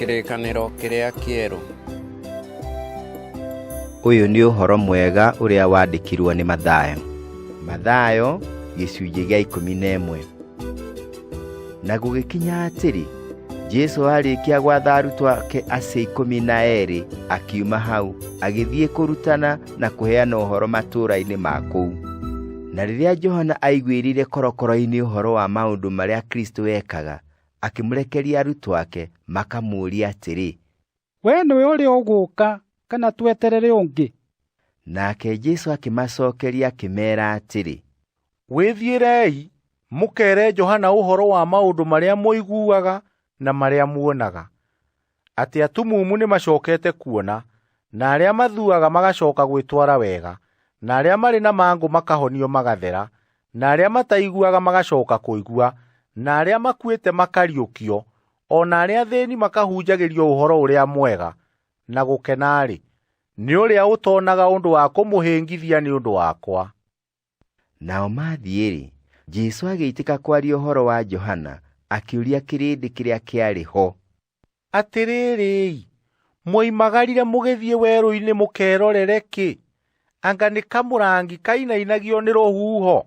Kĩrĩkanĩro kĩrĩa kĩerũ. Ũyũ nĩ ũhoro mwega ũrĩa wandĩkirwo nĩ Mathayo. Mathayo gĩcunjĩ gĩa 11. Na gũgĩkinya atĩrĩ, Jesũ arĩkia gwatha arutwo ake acio 12, akiuma hau agĩthiĩ kũrutana na kũheana ũhoro matũũra-inĩ ma kũu. Na rĩrĩa Johana aiguĩrire korokoro-inĩ ũhoro wa maũndũ marĩa Kristũ ekaga, akĩmũrekeria arutwo ake makamũũrie atĩrĩ, "We nĩwe ũrĩa ũgũũka, kana tweterere ũngĩ?" Nake Jesũ akĩmacookeria akĩmeera atĩrĩ, "Wĩthiĩrei mũkeere Johana ũhoro wa maũndũ marĩa mũiguaga na marĩa muonaga, atĩ atumumu nĩmacookete kuona, na arĩa mathuaga magacooka gwĩtwara wega, na arĩa marĩ na mangũ makahonio magathera, na arĩa mataiguaga magacooka kũigua, na arĩa makuĩte makariũkio, o na arĩa athĩĩni makahunjagĩrio ũhoro ũrĩa mwega. Na gũkena-rĩ, nĩ ũrĩa ũtonaga ũndũ wa kũmũhĩngithia nĩ ũndũ wakwa." Nao mathiĩ-rĩ, Jesũ agĩitĩka kwaria ũhoro wa Johana, akĩũria kĩrĩndĩ kĩrĩa kĩarĩ ho, "Atĩrĩrĩ-i, mwoimagarire mũgĩthiĩ werũ-inĩ mũkerorere kĩ? Anga nĩ kamũrangi kainainagio nĩ rũhuho?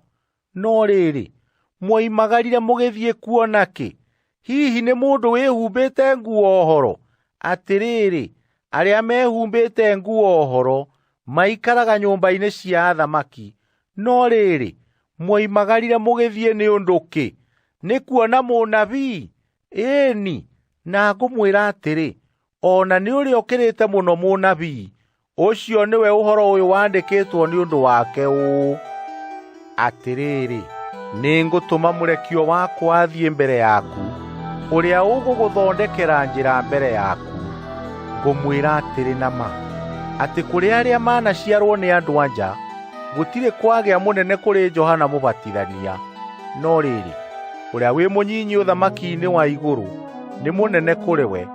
No rĩrĩ, mwoimagarire mũgĩthiĩ kuona kĩ? Hihi nĩ mũndũ wĩhumbĩte nguo horo? Atĩrĩrĩ, arĩa mehumbĩte nguo horo maikaraga nyũmba-inĩ cia athamaki. No rĩrĩ, mwoimagarire mũgĩthiĩ nĩ ũndũ kĩ? Nĩ kuona mũnabii? Ĩĩni, na ngũmwĩra atĩrĩ, o na nĩ ũrĩa ũkĩrĩte mũno mũnabii. Ũcio nĩwe ũhoro ũyũ wandĩkĩtwo nĩ ũndũ wake ũũ: Atĩrĩrĩ, nĩngũtũma mũrekio wakwa athiĩ mbere yaku, ũrĩa ũgũgũthondekera njĩra mbere yaku. Ngũmwĩra atĩrĩ na ma, atĩ kũrĩ arĩa manaciarwo nĩ andũ-a-nja, gũtirĩ kwagĩa mũnene kũrĩ Johana Mũbatithania. No rĩrĩ, ũrĩa wĩ mũnyinyi ũthamaki-inĩ wa igũrũ nĩ mũnene kũrĩ we.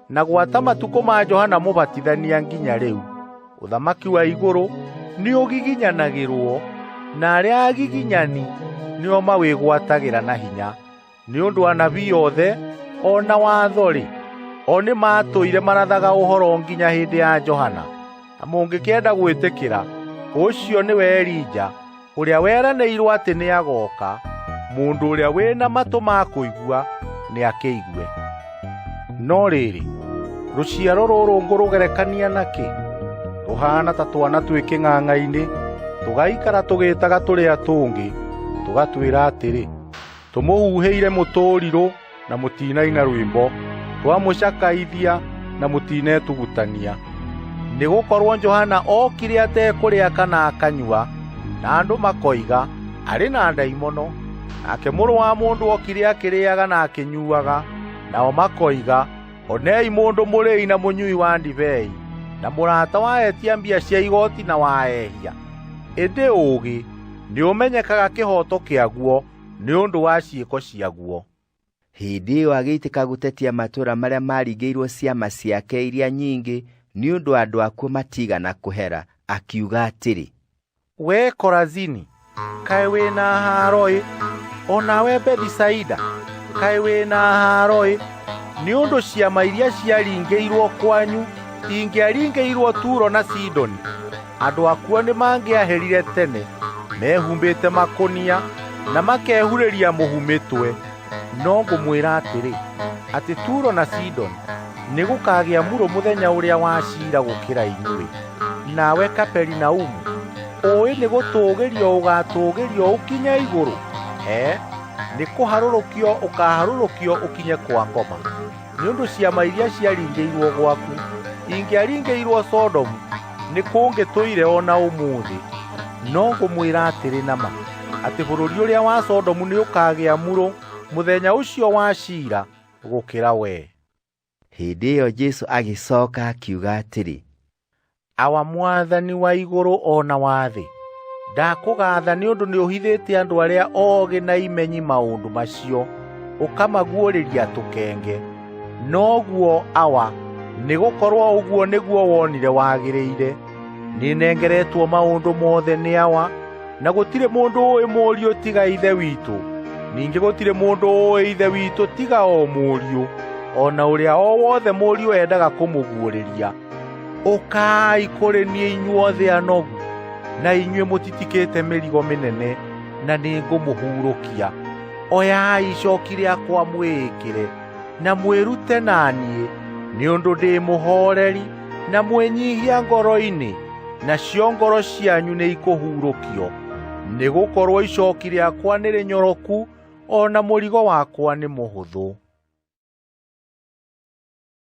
Na gwata matukũ ma Johana Mũbatithania nginya rĩu, ũthamaki wa igũrũ nĩũgiginyanagĩrwo, na arĩa agiginyani nĩo mawĩgwatagĩra na hinya. Nĩ ũndũ anabii othe o na watho-rĩ, o nĩmatũire marathaga ũhoro nginya hĩndĩ ya Johana. Na mũngĩkĩenda gwĩtĩkĩra, ũcio nĩwe Elija, ũrĩa weranĩirwo atĩ nĩagooka. Mũndũ ũrĩa wĩna matũ ma kũigua nĩakĩigue. No rĩrĩ, rũciaro rũrũ ngũrũgerekania nakĩ? Rũhaana ta twana twĩ kĩng'ang'a-inĩ, tũgaikara tũgĩtaga tũrĩa tũngĩ, tũgatwĩra atĩrĩ, tũmũhuhĩire mũtũrirũ na mũtinaina rwĩmbo, twamũcakaithia na mũtinetugutania. Nĩgũkorwo Johana okire atekũrĩa kana akanyua, na andũ makoiga, arĩ na ndaimono. Nake Mũrũ wa Mũndũ okire akĩrĩĩaga na akĩnyuuaga, nao makoiga, onei mũndũ mũrĩi na mũnyui wa ndibei, na mũrata wa etia mbia cia igooti na wa ehia. Ĩndĩ ũũgĩ nĩũmenyekaga kĩhooto kĩaguo nĩ ũndũ wa ciĩko ciaguo." Hĩndĩ ĩyo agĩitĩka gũtetia matũũra marĩa maaringĩirwo ciama ciake iria nyingĩ, nĩ ũndũ andũ akuo matiigana kũhera, akiuga atĩrĩ, "Wee Korazini, kaĩ wĩna haaro-ĩ! O nawe Bethisaida, kaĩ wĩna haaro-ĩ! Nĩ ũndũ ciama iria ciaringĩirwo kwanyu ingĩaringĩirwo Turo na Sidoni, andũ akuo nĩmangĩaherire tene, mehumbĩte makũnia na makehurĩria mũhu mĩtwe. No ngũmwĩra atĩrĩ, atĩ Turo na Sidoni nĩgũkagĩa murũ mũthenya ũrĩa wa ciira gũkĩra inyuĩ. Nawe Kaperinaumu, ũĩ nĩgũtũũgĩrio ũgaatũũgĩrio ũkinye igũrũ? He, nĩkũharũrũkio ũkaaharũrũkio ũkinye kwa ngoma. Nĩ ũndũ ciama iria ciaringĩirwo gwaku ingĩaringĩirwo Sodomu, nĩkũngĩtũire o na ũmũthĩ. No ngũmwĩra atĩrĩ na ma, atĩ bũrũri ũrĩa wa Sodomu nĩũkagĩa murũ mũthenya ũcio wa ciira gũkĩra wee." Hĩndĩ ĩyo Jesũ agĩcooka akiuga atĩrĩ, "Awa Mwathani wa igũrũ o na wa thĩ, ndakũgaatha nĩ ũndũ nĩũhithĩte andũ arĩa oogĩ na imenyi maũndũ macio, ũkamaguũrĩria tũkenge. Noguo Awa, nĩgũkorwo ũguo nĩguo wonire wagĩrĩire. Nĩnengeretwo maũndũ mothe nĩ Awa, na gũtirĩ mũndũ ũũĩ Mũriũ tiga Ithe witũ, ningĩ gũtirĩ mũndũ ũũĩ Ithe witũ tiga o Mũriũ, o na ũrĩa o wothe Mũriũ endaga kũmũguũrĩria. Ũkai kũrĩ niĩ inyuothe anogu, na inyuĩ mũtitikĩte mĩrigo mĩnene, na nĩngũmũhurũkia. Oyai icoki rĩakwa mwĩĩkĩre, na mwĩrute na niĩ, nĩ ũndũ ndĩ mũhooreri na mwĩnyihia ngoro-inĩ, nacio ngoro cianyu nĩikũhurũkio. Nĩgũkorwo icoki rĩakwa nĩ rĩnyoroku, o na mũrigo wakwa nĩ mũhũthũ.